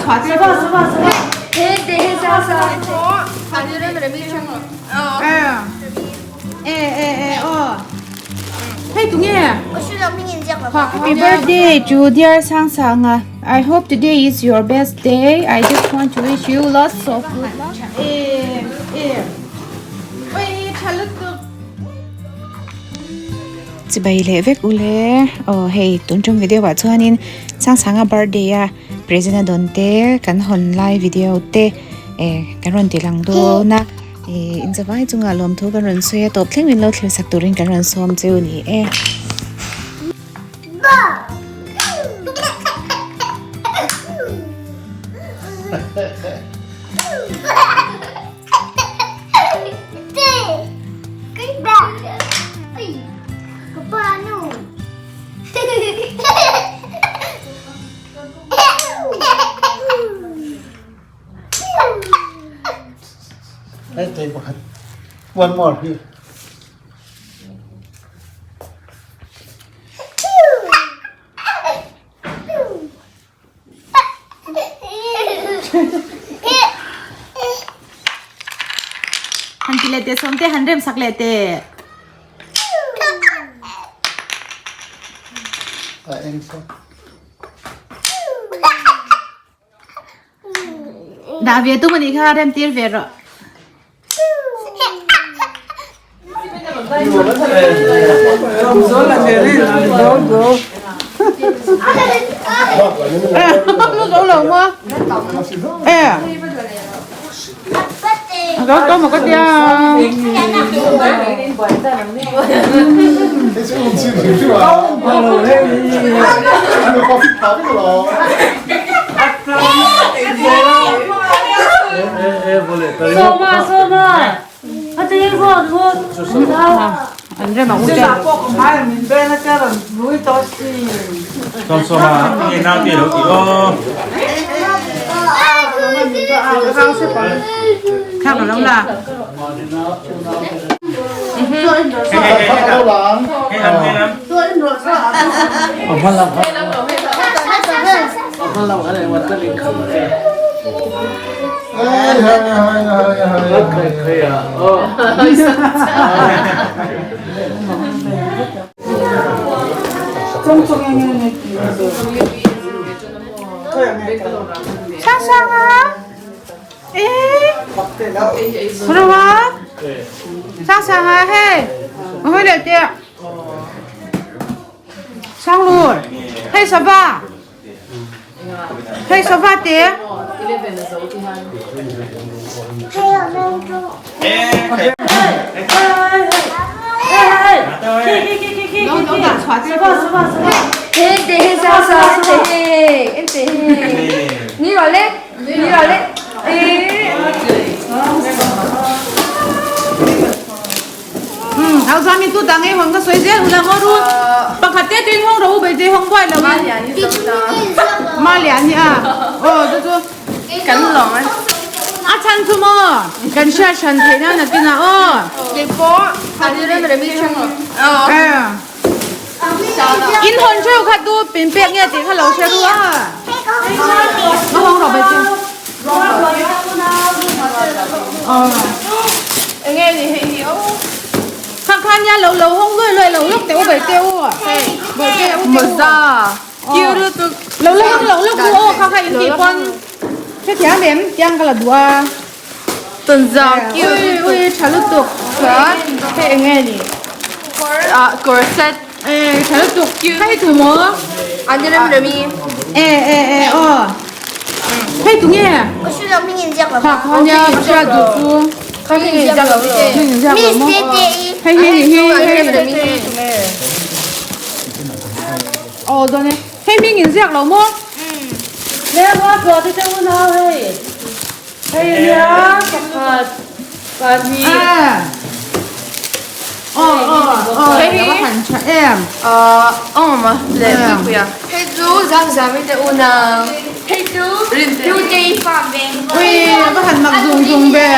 Happy birthday to dear Sangsanga. I hope today is your best day. I just want to wish you lots of good luck. Chibai leh vek ule aw hei tun tum video ah chuanin Sangsanga birthday a present a dawn te kan hawn lai video te eh kan rawn ti lang dawn a ih inzavai chungah lawmthu kan rawn sawi a tawp thleng min lo thlir sak turin kan rawn sawm cheu a ni e. One more here. Han ti leh teh sawm te han rem sak leh teh. A eng saw. Dah ve tum anih kha rem tir ve rawh. Sangsanga hei hawi leh teh Sanglur hei sava hei sava te Áo ra mình tu tang ấy hoàng cái suy dễ là ngon luôn. Pakhat te tin hong ro bei te hong quay là ma lian ni a. Oh chu chu. Kan lawng a. A chan chu mo. Kan hria shan thei na na tin a o. Kei pawh In hon theu kha tu pin pek nge tih kha lo hre ru a. Ma hong ro bai chu. Enge ni hei hi o. Kha kha nia lo lo hong luai luai lo lok teh u bai teh u. Bai teh u teh u. Maza. Kiu ru tu. Lo la hong lo lok ru o kha kha in tih pawn. Hrethiam em tiang ka la duh a. Tunza kiu Ui ui tha lutuk. Hei enge ni. Ah corset. Eh tha lutuk. Hei tu maw? An rem remi. Eh eh eh aw. Hei tu nge? Kha kha nia ka hria duh chu. Hming in ziak lo maw? Hei hei ni hi hei. Aw dawn e. Hei hming in ziak lo maw? Hei ania pakhat pahnih Hei hi han tha em awm a leh puipui a Hei chu Zamzami te unau Hei chu Hlutei fa veng Ui a va han mak zung zung ve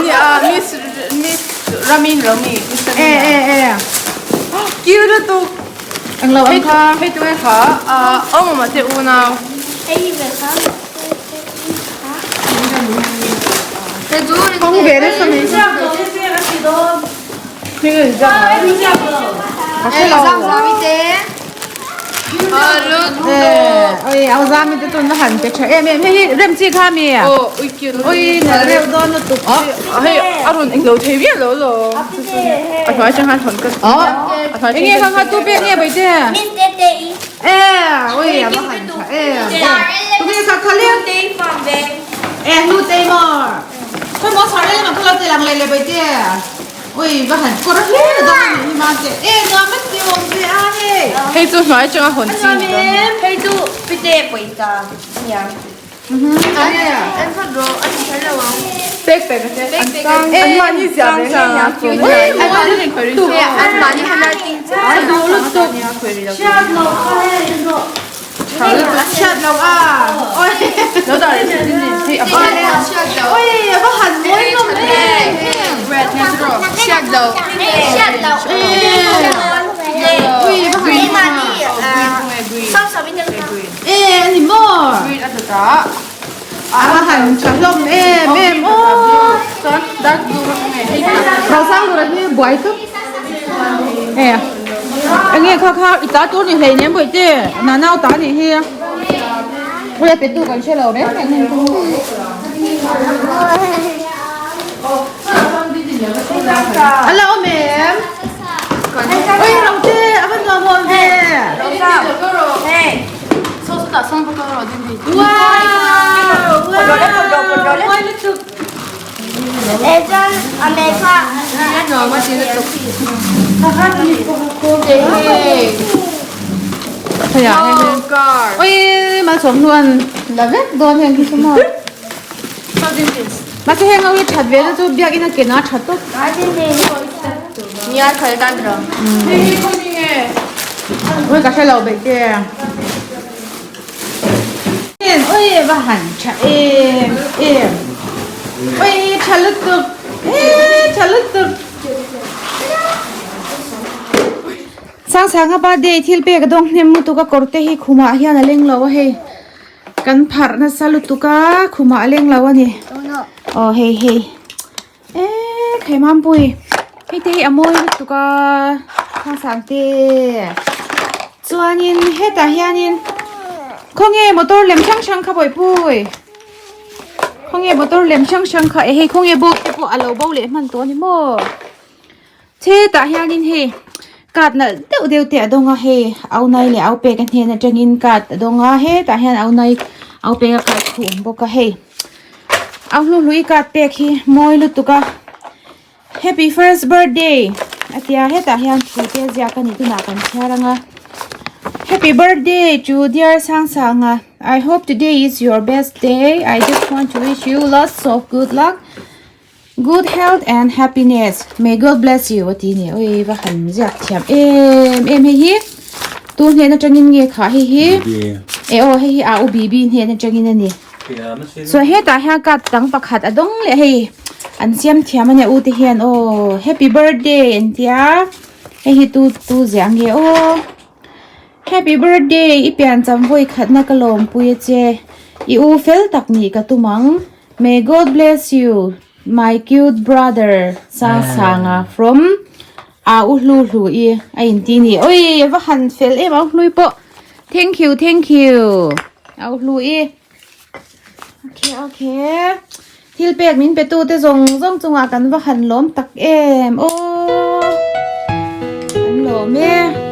Nia Miss Miss Ramin Rami E e e Cute lutuk. Englo ang kha. Hei tu nge kha awm awm te unau. Kawng ve nasa mai. Oi au zami te tun han pe tha em em hei hi rem chi kha mi oi na reuh dawn lutuk hei a rawn englo thei viau lo lo a hnuai atang khan hawn ka eng nge kha kha tu pek nge bai te e oi a va han tha em tu nge kha kha lem e hlu te maw khawi maw chhar lem ang kha lo ti lang leh leh bai te. Oi va han kawr hle dawn a nih hi mahse e nuam a ti awm ve a hei. Hei chu hnuai atanga hawn chi ni dawn. Hei chu pite pawisa a nia. An phawt rawh a ti kher lo ang. Pek pek a te. An sang an mahni ziah ve nge nia chu. An mahni nen khawi rin chu. An mahni handwriting chu. A duh lutuk. Hriat loh kha hei rawh. Hriat loh a. Oi. Lo dah leh thil din hei a va. Oi a va han mawi hlawm em em. Red nge chu rawh. Hriat loh. Hriat loh. Ui va han Green. E a ni maw. Green a tla ta. A va han tha hlawm em em aw. Chuan dark blue a nge hei. Rosang lura hi buai tawp. E enge kha kha i ta tur ni hlei nem bawihte na nau ta nih hi. Ui a pe tu kan hre lo reng reng heng chu. A la awm em? Ui Rote a va nuam awm ve. Wow! Wow! Mawi lutuk. Oi malsawm hnuan la vek dawn heng khi chu maw. Mahse heng ho hi that ve na chu biakin a ken a tha tawp. Oi ka hre lo beih te. Oi va han tha em em. Oi tha lutuk e tha lutuk. Sangsanga birthday thil pek a dawng hnem lutuk a kawr te hi khumah hian a leng lo a hei kan pharh nasa lutuk a khumah a leng lo a ni aw hei hei. E Khaimampui hei te hi a mawi lutuk a Sangsang te chuanin hetah hianin khawnge motor lem hrang hrang kha bawihpui khawnge motor lem hrang hrang kha e hei khawnge bawk te pawh a lo bo leh hman tawh a ni maw hetah hianin hei card nalh deuh deuh te a dawng a hei au nai leh au pek a hnen atangin card a dawng a hetah hian au nai au pek a card khu a awm bawk a hei. A hlu hlui card pek hi mawi lutuk a happy first birthday a tia hetah hian thu te ziak a ni tunah kan chhiar ang a happy birthday to dear Sangsanga I hope today is your best day I just want to wish you lots of good luck good health and happiness may God bless you a ti a ni ui va han ziak thiam em em hei hi tu hnen atangin nge khah hei hi e aw hei hi a u bibi hnen atangin a ni. Chuan hetah hian card dang pakhat a dawng leh hei an siam thiam a nia u te hian aw happy birthday an tia hei hi tu tu ziah nge aw happy birthday i pian cham vawi khatna ka lawmpui a che i u fel tak nih ka tum ang may God bless you my cute brother Sangsanga from a u hlu hlu i a inti a ni oi a va han fel em a u hlui pawh thank you thank you. Au hlu i. Okay, okay. Thil pek min pe tu te zawng zawng chungah kan va han lawm tak em. Aw. Kan lawm e.